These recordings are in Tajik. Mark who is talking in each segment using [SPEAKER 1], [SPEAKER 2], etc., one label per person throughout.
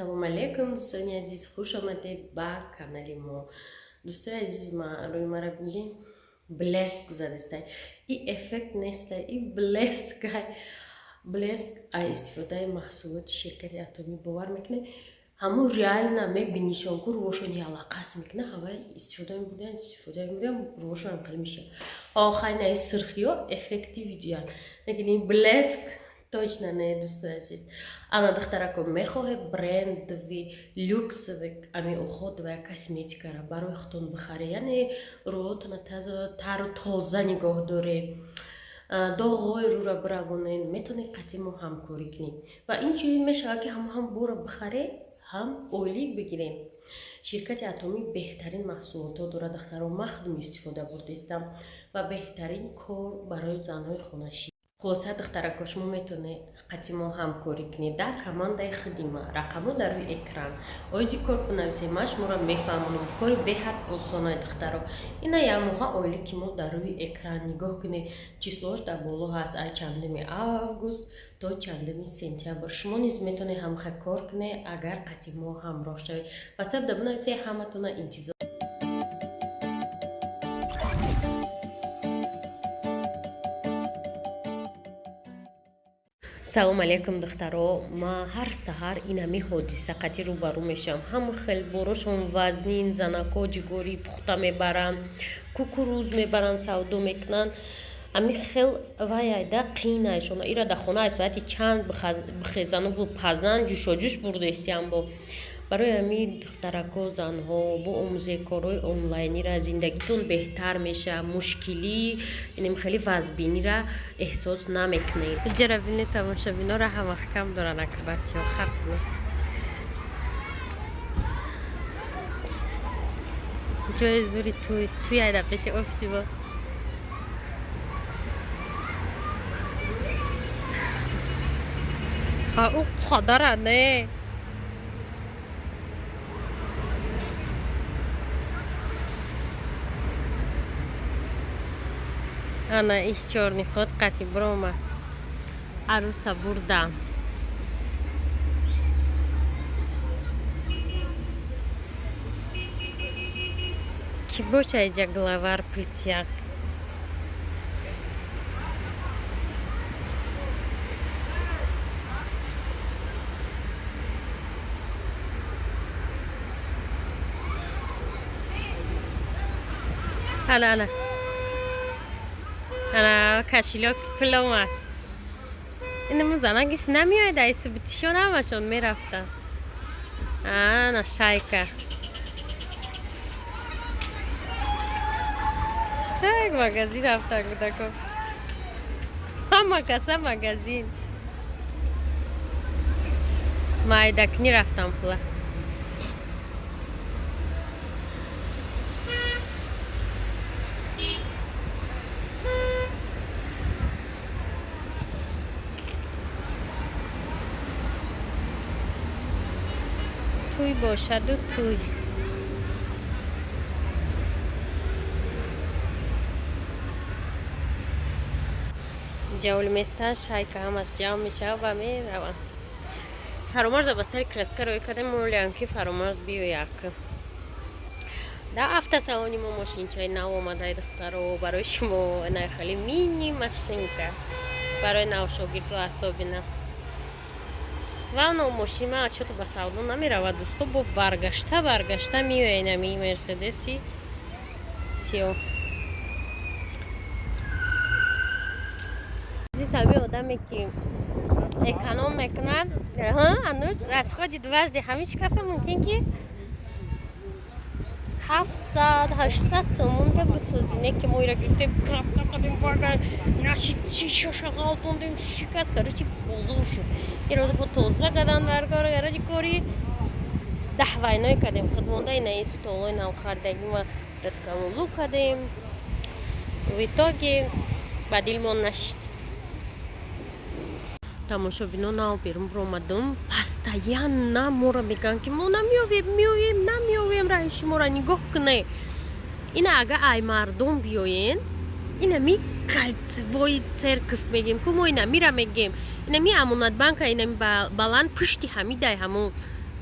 [SPEAKER 1] Ассалому алайкум, дӯстони азиз, хуш омадед ба канали мо. Дӯстои азизи ман, рӯи мара бинед, блеск задистай. И эффект нестай, и блескай. Блеск ай истифодаи маҳсулоти ширкати Атомӣ, бовар мекунед, ҳамун реально мебинишон ку рӯҳошон ялақас мекунад, ҳавай истифода мебурдан, истифода мебурдан, рӯҳошон ҳам хеле мешавад. Охай наи сирхиё эффекти видеоян. Лекин ин блеск точно не, дӯстои азиз. Ана, духтарако, мехоҳед брендовый, люксовый ами уход ва косметикара барои худтон бихаред, яъне рӯҳотона тару тоза нигоҳ доред, доғҳои рӯра биравонед, метавонед қатъи мо ҳамкорӣ кунед ва инчунин мешавад, ки ҳам бора бихаред, ҳам ойлик бигирем. Ширкати Атомӣ беҳтарин маҳсулотҳо дорад, духтаро, ман худам истифода бурдаистам ва беҳтарин кор барои занҳои хонашин. Хулоса, духтарако, шумо метавонед қатъи мо ҳамкорӣ кунед дар командаи худи ма. Рақамҳо дар рӯи экран. Оиди кор бинависед, ман шуморо мефаҳмонам. Кори беҳад осонае, духтаро. Ина якмоҳа ойлики мо дар рӯи экран, нигоҳ кунед, числош дар боло ҳаст, ай чандуми август то чандуми сентябр. Шумо низ метавонед ҳамхел кор кунед, агар қатъи мо ҳамроҳ шавед. Ватсап да бинависед, ҳаматона интизор. Салом алейкум, духтаро. Ман ҳар саҳар инами ҳодиса қатъи рӯбарӯ мешавам. Ҳама хел борошон вазнин, занако ҷигорӣ пухта мебаранд, кукуруз мебаранд, савдо мекунанд. Ами хел вай айда қийнайшон. Ира дар хона ай соати чанд бихезану бупазан, ҷӯшоҷӯш бурдаистиам бо. Барои ҳамин, духтарако, занҳо, бо омӯзекорҳои онлайнира зиндагитон беҳтар мешавад, мушкилӣ, инем хеле вазбинира эҳсос намекунед. Иҷара бинед, тамошобинора ҳамаҳкам доранд, ака бачаҳо хат кунед. Ҷои зури туй, туй айда пеши офиси бо. Ха, ӯ қадара не. Ана иш чёрный ход қати биромад. Аруса бурдам. Ки боша иҷа главар притяг. Ана, ана. Ана кошелёк пул омад. Инаму занагис намеояд, айсу битишон ҳамашон мерафтанд. Ана шайка. Так магазин рафтан кӯдако. Ҳама каса магазин. Майдакнӣ рафтам пула. Туй бошаду туй. Ҷавл местан, шайка ҳамаш ҷамъ мешавад ва мераванд. Фаромарза ба сари краска рӯй кардем, молиам ки Фаромарз биёяк. Дар автосалони мо мошинчаи нав омадаи, духтаро, барои шумо на хеле мини машинка барои навшогирду особенно. Ва но мошин ма чото ба савдо намеравад, дӯсто, бо баргашта баргашта меояд ами Мерседеси сиёҳ. Азиз, ҳами одаме ки эконом мекунад, ануш расходи дважды ҳамин шкафа мумкин ки 700-800 сомонда бисозӣ, не ки мо ира гирифтем, краска кардем, бага наши шишаша ғалтондем, шикаст, короче, бозор шуд. Ин рӯз бо тоза кардан баркор, короче, кори даҳ вайной кардем, худмонда ина ин столои навхардагӣ ма краскалулу кардем. В итоге ба дилмон нашид. Тамошобино, нав берун биромадум, постоянно моро мегӯянд, ки мо намеёвем, меоем, намеёвем раи шуморо. Нигоҳ кунед, ина агар ай мардум биёен, инами кольцевой церковь мегем ку мо, ина мира мегем, инами Амонатбанка, инами баланд пушти ҳамидай ҳамун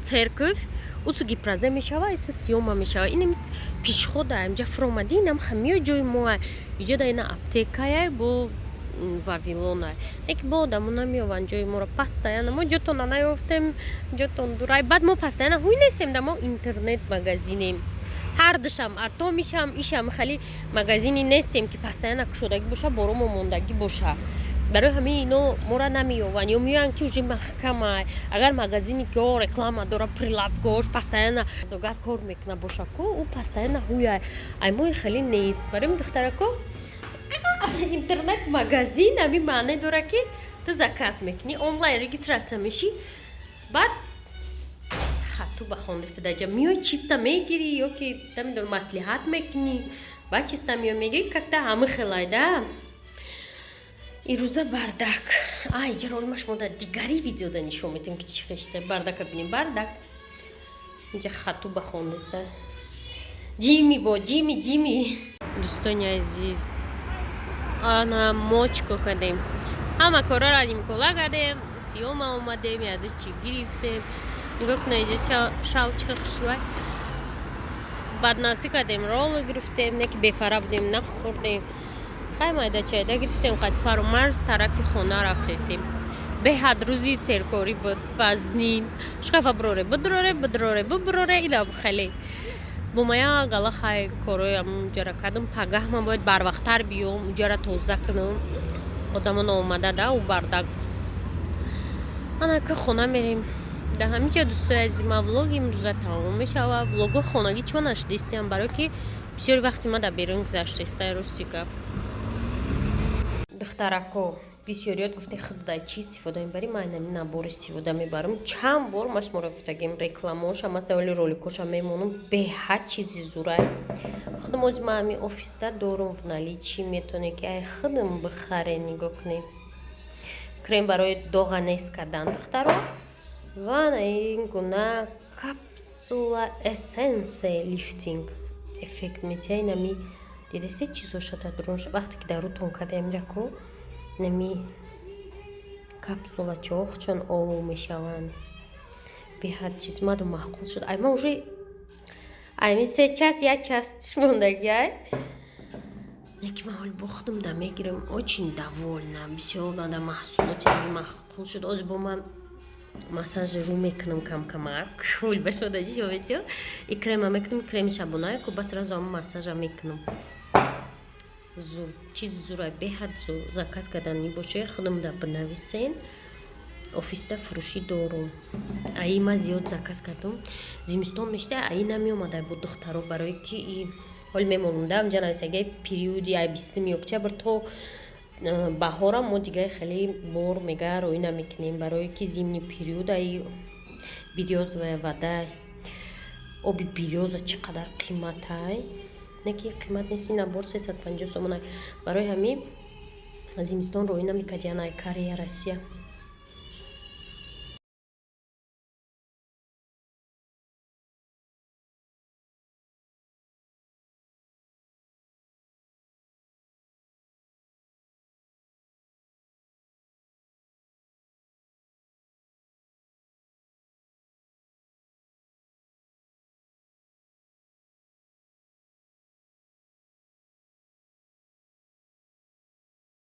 [SPEAKER 1] Церковь усу Гипрозем мешава, иса Сиёма мешава. Инами пешехода инҷа фуромадӣ, инам хамиё ҷои моа. Иҷа да ина аптекая бо Вавилона. Ек бо одамо намеёванд ҷои моро постоянно. Мо ҷотона наёфтем, ҷотон дурай. Баъд мо постоянно ҳуй нестем, да мо интернет магазинем. Ҳардушам, Атомишам, ишам хеле магазини нестем, ки постоянно кушодагӣ боша, боромо мондагӣ боша. Барои ҳамин ино мора намеёванд ё меоянд, ки уже маҳкамай. Агар магазине ки о реклама дора, прилавкош постоянно догар кор мекуна боша ку, ӯ постоянно ҳуяй. Ай мои хеле нест. Барои духтарако, интернет магазин ҳамин маъне дора, ки ту заказ мекунӣ, онлайн регистрация мешӣ, баъд хату ба хондаста даҷа меои, чиста мегирӣ ё ки намедонам, маслиҳат мекунӣ, баъд чиста меои, мегирӣ, как-то ҳама хелай да. Ирӯза бардак. Ай, иҷа ролимаш мо дар дигари видеода нишон медиҳем, ки чӣ хешта. Бардака бинем, бардак. Инҷа хату ба хондаста. Ҷими бо Ҷими, Ҷими. Дӯстони азиз, ана мочко кардем. Ҳама корара нимкола кардем, Сиёма омадем, яду чӣ гирифтем. Нигоҳ кунед, иҷа шав чӣ хушрӯй. Баднасӣ кардем, ролло гирифтем, не ки бефара будем, нахӯрдем. Хай, майда чайда гирифтем, қати Фарумарз тарафи хона рафтестем. Беҳад рӯзи серкорӣ буд, вазнин. Шкафа бироре, бидроре, бидроре, бибироре, ила хеле. Бо мая гала хай короям уҷара кардам. Пагаҳ ман бояд барвақттар биём, уҷара тоза кунам. Одамон омада да, ӯ бардак. Ана ки хона мерем. Дар ҳамин ҷо, дӯстои азизи ман, влоги имрӯза тамом мешавад. Влого хонагӣ чо нашидистиям? Барое ки бисёри вақти ман дар берун гузаштаиста, рости гап. Духтарако, бисёриёт гуфте, худдай чӣ истифода мебарӣ? Ман инами набор истифода мебарам. Чанд бор ма шуморо гуфтагем, рекламаоша маста, вале роликоша мемонам. Беҳад чизи зурай. Худам ози ман ҳамин офиста дорум в наличии, метавонед ки ай худам бихаре. Нигоҳ кунед, крем барои доға нест кардан, духтаро, ва ин гуна капсула эссенсе лифтинг эффект метиҳа. Инами дидасе, чизоша дар дурунаш, вақте ки дар рӯтон кардем ку, инами капсулачо чун ов мешаванд. Беҳад чиз маду маъқул шуд. Ай ман уже айми се час, як час мондагиай, яки ман ҳоли бо худам да мегирам. Очень довольна, бисёр мада маҳсулоти маъқул шуд. Ози бо ман массажи рӯ мекунам камкамак, ҳул ба шумо даҷи шоветиё, и крема мекунам, креми шабонае ку, бас сразу ҳама массажа мекунам. Зур, чизи зурай, беҳад зур. Заказ кардани бошед, худам да бинависен, офиста фурӯшӣ дорум. Аи ма зиёд заказ кардам. Зимистон мешта, аи намеомада бо, духтаро, барое ки и ҳол мемонам да инҷа нависагаи периоди ай 20 октябр то баҳорам мо дигаи хеле бор мега роӣ намекунем, барое ки зимний период аи берёзовая вода, оби берёза чӣ қадар қиматай, не ки қимат нест, ин набор 350 сомонай. Барои ҳамин зимистон роӣ намекардиян ай Корея, Россия.